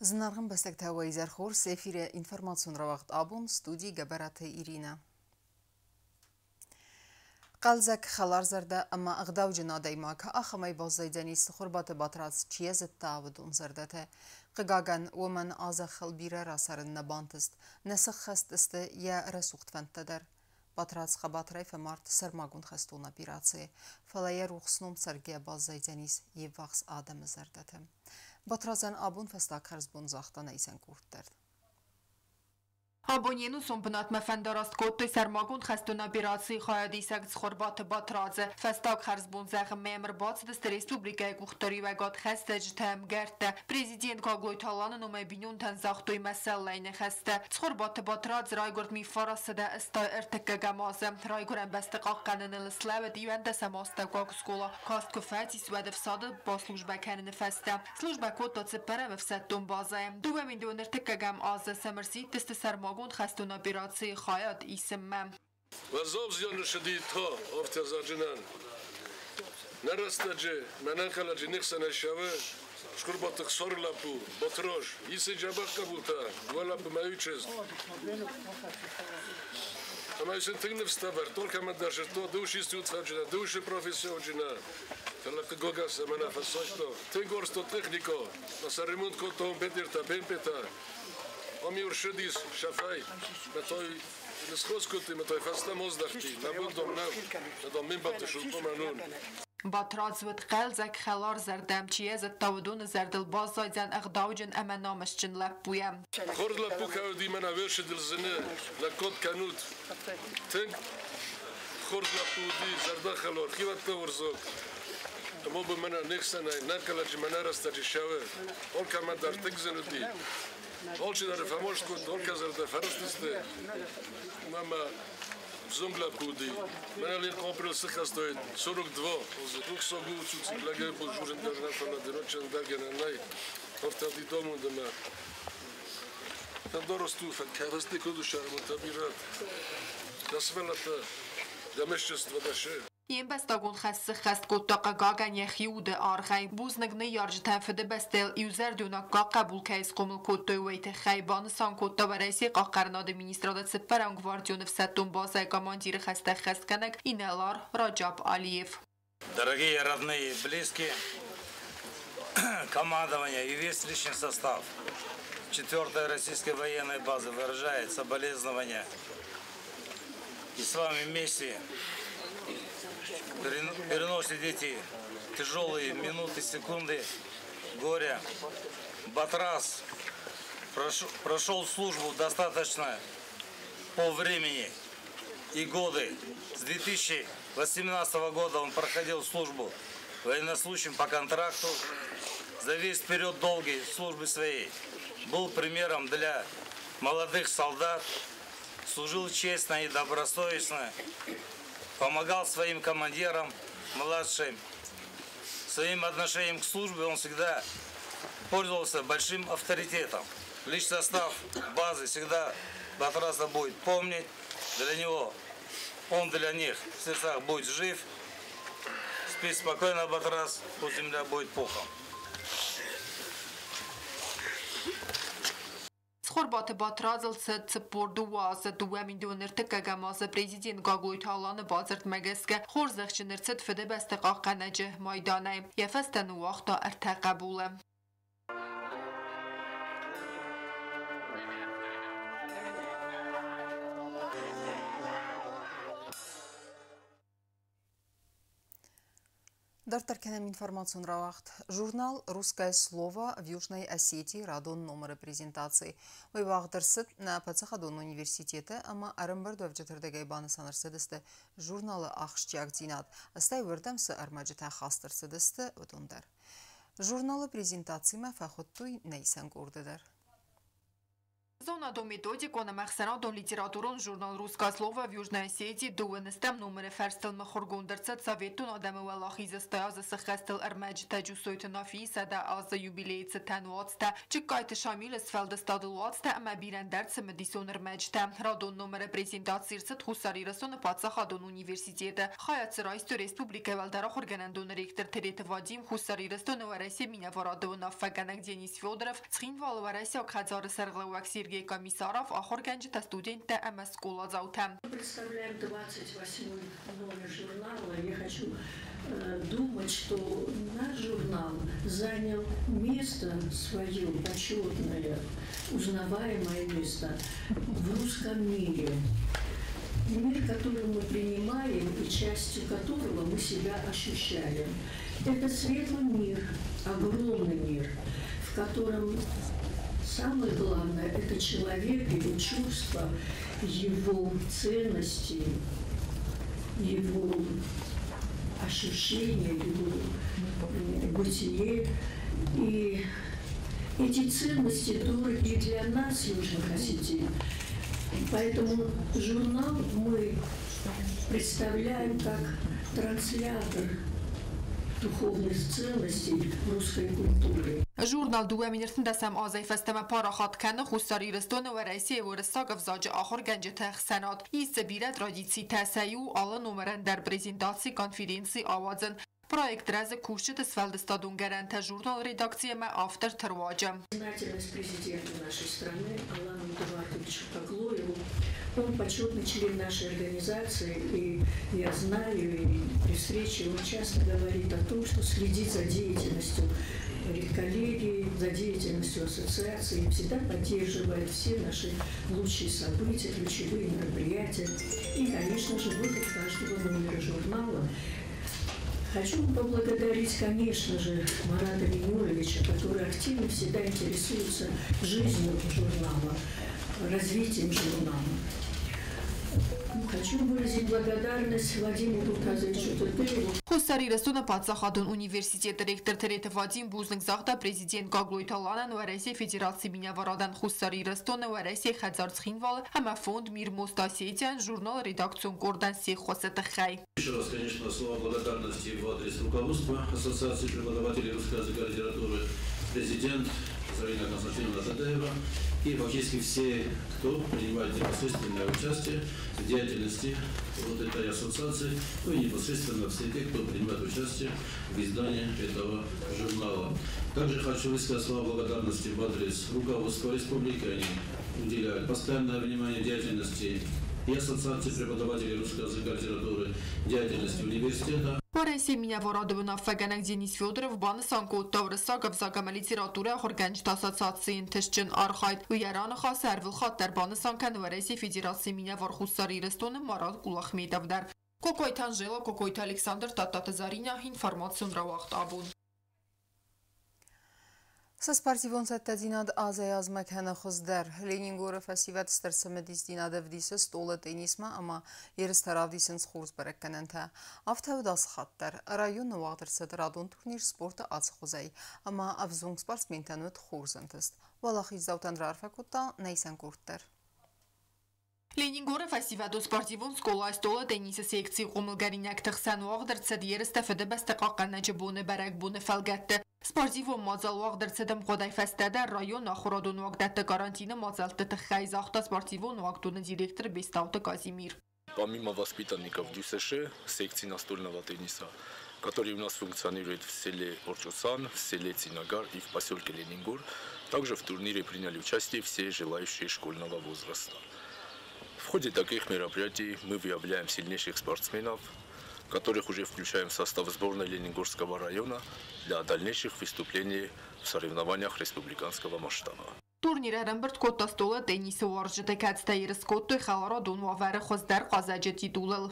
Зынаргъ ӕмбӕстӕгтӕ, уӕ изӕр хорз! Эфиры информацион рауагъд «Абон», студийы Гӕбӕраты Иринӕ. Хъӕлдзӕг, хӕларзӕрдӕ ӕмӕ ӕгъдауджын адӕймаг ахӕмӕй баззайдзӕнис, Цыхуырбаты Батрадз чи йӕ зыдта, уыдон зӕрдӕтӕ. Хъыгагӕн, уымӕн а зӕххыл бирӕ рацӕрын нӕ бантыст, нӕ сыххӕст сты йӕ рӕсугъд фӕндтӕ дӕр. Батрадз хъӕбатырӕй фӕмард сӕрмагонд хӕстон операцийы, фӕлӕ йӕ рухс ном цӕргӕ баззайдзӕнис йе ввахс адӕмы зӕрдӕты. Батрадзӕн абон фӕстаг хӕрзбон загъта нӕ исӕн къорд дӕр. Абон йе нусон бынатмӕ фӕндараст кодтой сӕрмагонд хӕстон операцийы хайадисӕг Цхуырбаты Батрадзы. Фӕстаг хӕрзбон зӕгъынмӕ йӕм ӕрбацыдысты республикӕйы къухдариуӕгад, хӕстӕджытӕ, ӕмгӕрттӕ. Президент Гаглойты Аланы номӕй бинонтӕн загътой мӕсӕллӕйы ныхӕстӕ. Цхуырбаты Батрадз райгуырд 1983-ӕм азы. Райгуырӕн бӕсты хъахъхъӕныныл слӕууыд 11-ӕм астӕуккаг скъола. Каст куы фӕцис, уӕд ӕфсады баслужбӕ кӕныны фӕстӕ. Службӕ кодта цыппӕрӕм ӕфсӕддон базӕйы. 2023-ӕм азы сӕм ӕрсидтысты сӕрмагонд хӕстон операцийы хайад исынмӕ. Уӕззау зиан ссыди та афтӕ заджынӕн. Нӕ рӕстӕджы мӕнӕн хӕлӕджы не хсӕнӕй ссӕуы Цхуырбаты Хсары лӕппу Батыраз. Исы дзӕбӕх хъӕбултӕ, дыууӕ лӕппу мӕ иу чызг. Ӕмӕ сын тынг ныфс ӕвӕрдтон, кӕмӕндӕр зыдтон, дыууӕ институт фӕджынӕ, дыууӕ профессионджынӕ. Фӕлӕ хъыгагӕн сӕ мӕнӕ фӕсайдта. Тынг уарзтон техникӕ, мӕ сӕ ремонт кодтон бедертӕ, бемпетӕ. Ам-иу ссыдис шӕфӕй, мӕ той нысхос кодтой, мӕ той фӕстӕмӕ аздӕхти. Мӕ бон дам нӕу, мӕ дам ме мбӕлтты сылгоймаг нон. Батрадз уыд хъӕлдзӕг, хӕларзӕрдӕ, чи йӕ зыдта, уыдоны зӕрдыл баззайдзӕн ӕгъдауджын ӕмӕ намысджын лӕппуйӕ. Хорз лӕппу кӕуыди, мӕнӕ версидыл зыны, лӕггад кӕнут. Тынг хорз лӕппу уыди, зӕрдӕхӕлар, хиуӕттӕ уырзаг. Ӕмӕ мӕнӕ не хсӕнӕй, нӕ хъӕлӕджы мӕнӕ рӕстӕджы ссӕуы. Алкӕмӕн дӕр тынг зын уыди. Алчидӕр фӕмаст кодта, алкӕ зӕрдӕ фӕрыстысты. Ӕмӕ взонг лӕппу уыди. Мӕнӕ Лен апрель сыххӕстой 42. Рухсаг у, цуцик лӕгӕй был журын дӕр нӕ, фӕлӕ дыроччӕн дӕр гӕнӕн нӕй. Афтӕ домунд ӕмӕ Фӕндараст у, фӕкӕрӕзти куыд сӕрмӕтӕ бирӕ. Дӕ сывӕллӕттӕ, дӕ мӕсчество дӕ Йе мбӕстагон хӕс сыххӕст кодта, хъыгагӕн, йӕхи уды аргъӕй. Бузныг ныййарджытӕн, Фыдыбӕстӕйыл иузӕрдион аккаг хъӕбул кӕй схъомыл кодтой, уый тыххӕй, банысан кодта Уӕрӕсейы хъахъхъӕнынады министрады цыппӕрӕм гвардион ӕфсӕддон базӕйы командиры хӕстӕ ӕххӕстгӕнӕг инӕлар Раджаб Алиев. Дорогие родные и близкие, командование и весь личный состав 4-й российской военной базы выражает соболезнования и с вами вместе переносит эти тяжелые минуты, секунды горя. Батраз прошел службу достаточно по времени и годы. С 2018 года он проходил службу военнослужащим по контракту. За весь период долгой службы своей был примером для молодых солдат, служил честно и добросовестно, помогал своим командирам, младшим. Своим отношением к службе он всегда пользовался большим авторитетом. Личный состав базы всегда Батраза будет помнить. Для него, он для них в сердцах будет жив. Спи спокойно, Батраз, пусть земля будет пухом. Цхуырбаты Батрадзыл цыд 42 азы, 2023-ӕм азы президент Гаглойты Аланы бадзырдмӕ гӕсгӕ хорзӕхджын ӕрцыд Фыдыбӕсты хъахъхъӕнӕджы майданӕй. Йӕ фӕстӕ ныууагъта ӕртӕ хъӕбулы. Дарддӕр кӕнӕм информацион рауагъд. Журнал «Русское слово» в Южной Осетии радон номеры презентаци. Уый уагъд ӕрцыд нӕ паддзахадон университеты ӕмӕ ӕрӕмбырдуӕвджыты рдыгӕй банысан ӕрцыдысты журналы ахсджиагдзинад, стӕй уырдӕм цы ӕрмӕджытӕ хаст ӕрцыдысты, уыдон дӕр. Журналы презентацимӕ фӕхуыдтой нӕ исӕн къорды дӕр. Зонадон-методикон ӕмӕ ӕхсӕнадон литературон журнал «Русское слово» в Южной Осетии дыууынӕстӕм номыры фӕрстыл мыхуыргонд ӕрцыд Советон адӕмы уӕлахизы 100 азы сыххӕстыл ӕрмӕджытӕ Джусойты Нафийы 100 азы юбилейы цытӕн уацтӕ, Джыккайты Шамилы сфӕлдыстадыл уацтӕ ӕмӕ бирӕ ӕндӕр цымыдисон ӕрмӕджытӕ. Радон номыры презентаци ӕрцыд Хуссар Ирыстоны паддзахадон университеты. Хайад дзы райстой республикӕйы уӕлдӕр ахуыргӕнӕндоны ректор Тереты Вадим, Хуссар Ирыстоны Уӕрӕсейы минӕварады уынаффӕгӕнӕг Денис Федоров, Цхинвалы Уӕрӕсейаг хӕдзары сӕргълӕууӕг Сергей Комиссаров, ахуыргӕнджытӕ, студенттӕ ӕмӕ скъоладзаутӕ. Мы представляем 28-й номер журнала. Я хочу думать, что наш журнал занял место свое почетное, узнаваемое место в русском мире. Мир, который мы принимаем и частью которого мы себя ощущаем. Это светлый мир, огромный мир, в котором самое главное – это человек, его чувства, его ценности, его ощущения, его бытие. И эти ценности дороги для нас, южных осетин. Поэтому журнал мы представляем как транслятор духовных ценностей русской культуры. Журнал 2013 азӕй фӕстӕмӕ парахат кӕны Хуссар Ирыстоны Уӕрӕсейы уырыссаг ӕвзаджы ахуыргӕнджыты ӕхсӕнад. Ис дзы бирӕ традицитӕ, сӕ иу алы номырӕн дӕр презентаци, конференци ауадзын. Проект рӕзы кусджыты сфӕлдыстадон гӕрӕнтӕ журналы редакци ӕмӕ авторты руаджы. Признательность президенту нашей страны Алану Эдуардовичу Гаглоеву. Он почетный член нашей организации, и я знаю, и при встрече он часто говорит о том, что следит за деятельностью редколлегии, за деятельностью ассоциации, и всегда поддерживает все наши лучшие события, ключевые мероприятия и, конечно же, выход каждого номера журнала. Хочу поблагодарить, конечно же, Марата Ленуровича, который активно всегда интересуется жизнью журнала, развитием журнала. Хочу выразить благодарность Владимиру Тазовичу Тетееву. Хуссар Ирыстоны паддзахадон университеты ректор Тереты Вадим бузныг загъта президент Гаглойты Аланӕн Уӕрӕсейы Федерацийы минӕварадӕн Хуссар Ирыстоны Уӕрӕсейы хӕдзар Цхинвалы ӕмӕ фонд Мир Мост Осетиян журналы редакцион къордӕн се ххуысы тыххӕй. Еще раз, конечно, слова благодарности в адрес руководства Ассоциации преподавателей русского языка и литературы, президент Зарина Константиновна Тедеева и фактически все, кто принимает непосредственное участие в деятельности вот этой ассоциации, ну и непосредственно все те, кто принимает участие в издании этого журнала. Также хочу высказать слова благодарности в адрес руководства республики. Они уделяют постоянное внимание деятельности и Ассоциации преподавателей русского языка и литературы, деятельности университета. Уӕрӕсейы минӕварады уынаффӕгӕнӕг Денис Федоров банысан кодта уырыссаг ӕвзаг ӕмӕ литературӕйы ахуыргӕнджыты ассоциацийы ӕнтыстджын архайд. Уый йӕ раныхасы ӕрвылхатт дӕр банысан кӕны Уӕрӕсейы Федерацийы минӕвар Хуссар Ирыстоны Марат Кулахметов дӕр. Кокойты Анжела, Кокойты Александр, Тадтаты Заринӕ, информацион рауагъд абон. Сӕ спортивон цӕттӕдзинад азӕй-азмӕ кӕны хуыздӕр. Ленингоры фӕсивӕд стыр цымыдисдзинад ӕвдисы стъолы теннисмӕ ӕмӕ ерыстӕ равдисынц хорз бӕрӕггӕнӕнтӕ. Афтӕ уыд ацы хатт дӕр. Районы уагъд ӕрцыд радон турнир спорты ацы хуызӕй ӕмӕ ӕвзонг спортсментӕн уыд хорз ӕнтыст. Уӕлахиздзаутӕн раарфӕ кодта нӕ къорд дӕр. Ленингоры фӕсивӕдон спортивон скъолайы стъолы теннисы секцийы хъомылгӕнинӕгты хсӕн уагъд ӕрцыд ерыстӕ Фыдыбӕсты хъахъхъӕнӕджы боны бӕрӕгбоны фӕлгӕтты. Спортивон мадзал уагъд ӕрцыд ӕмгъуыдӕй фӕстӕдӕр районы ахуырадон уагдӕтты карантины мадзӕлтты тыххӕй, загъта спортивон уагдоны директор Бестауты Казимир. Помимо воспитанников ДЮСШ, секции настольного тенниса, который у нас функционирует в селе Орчосан, в селе Цинагар и в поселке Ленингор, также в турнире приняли участие все желающие школьного возраста. В ходе таких мероприятий мы выявляем сильнейших спортсменов, которых уже включаем в состав сборной Ленингорского района для дальнейших выступлений в соревнованиях республиканского масштаба. Турнир ӕрӕмбырд кодта стъолы теннисы уарзджыты, кӕцытӕ ерыс кодтой хӕларадон уавӕры хуыздӕр хъазӕджы титулыл.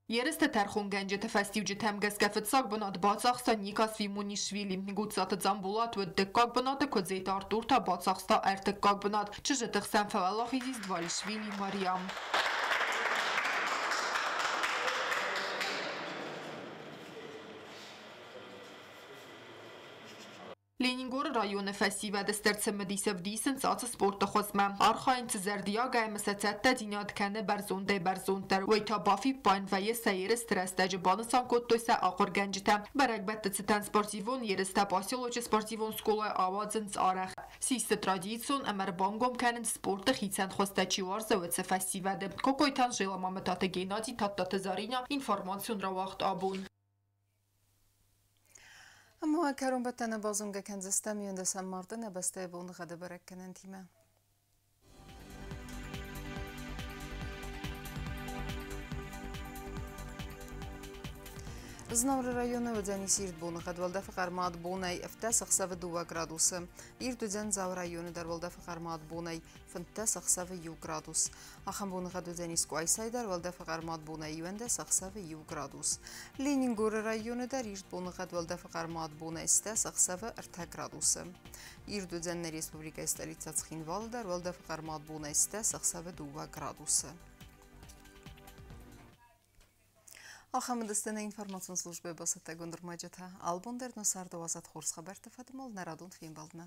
Ерысты тӕрхонгӕнджыты фӕстиуджытӕм гӕсгӕ фыццаг бынат бацахста Ника Свимонишвили. Гуцаты Дзамбулат уыд дыккаг бынаты, Куыдзеты Артур та бацахста ӕртыккаг бынат. Чызджыты хсӕн фӕуӕлахиз ис Двалишвили Мариам. Ленингоры районы фӕсивӕды стыр цымыдис ӕвдисынц ацы спорты хуызмӕ. Архайынц зӕрдиагӕй ӕмӕ сӕ цӕттӕдзинад кӕны бӕрзондӕй-бӕрзонддӕр. Уый та бафиппайын вӕййы сӕ ерысты рӕстӕджы, банысан кодтой сӕ ахуыргӕнджытӕ. Бӕрӕгбӕтты цытӕн спортивон ерыстӕ поселочы спортивон скъолайы ауадзынц арӕх. Систы традицион ӕмӕ ӕрбангом кӕнынц спорты хицӕн хуызтӕ чи уарзы, уыцы фӕсивӕды. Кокойты Анжела, Мамытаты Геннадий, Тадтаты Зарина, информацион рауагъд «Абон». Ӕмӕ кӕронбӕттӕны базонгӕ кӕндзыстӕм 11 марты нӕ бӕстӕйы боныгъӕды бӕрӕггӕнӕнтимӕ. Знауыры районы уыдзӕнис ирд боныгъӕд, уӕлдӕфы хъӕрмад бонӕй 17 ӕхсӕвы 2 градусы. Ирд уыдзӕн Дзауы районы дӕр, уӕлдӕфы хъӕрмад бонӕй 15 ӕхсӕвы 1 градус. Ахӕм боныгъӕд уыдзӕнис Къуайсайы дӕр, уӕлдӕфы хъӕрмад бонӕй 11 ӕхсӕвы 1 градус. Ленингоры районы дӕр ирд боныгъӕд, уӕлдӕфы хъӕрмад бонӕй 10 ӕхсӕвы 3 градусы. Ирд уыдзӕн нӕ республикӕйы столицӕ Цхинвалы дӕр, уӕлдӕфы хъӕрмад бонӕй 10 ӕхсӕвы 2 градусы. Ахӕм уыдысты нӕ информацион службӕйы бацӕттӕгонд ӕрмӕджытӕ. Албон дӕр нӕ царды уадзӕд хорз хабӕртты фӕдыл нӕ радон фембӕлдмӕ.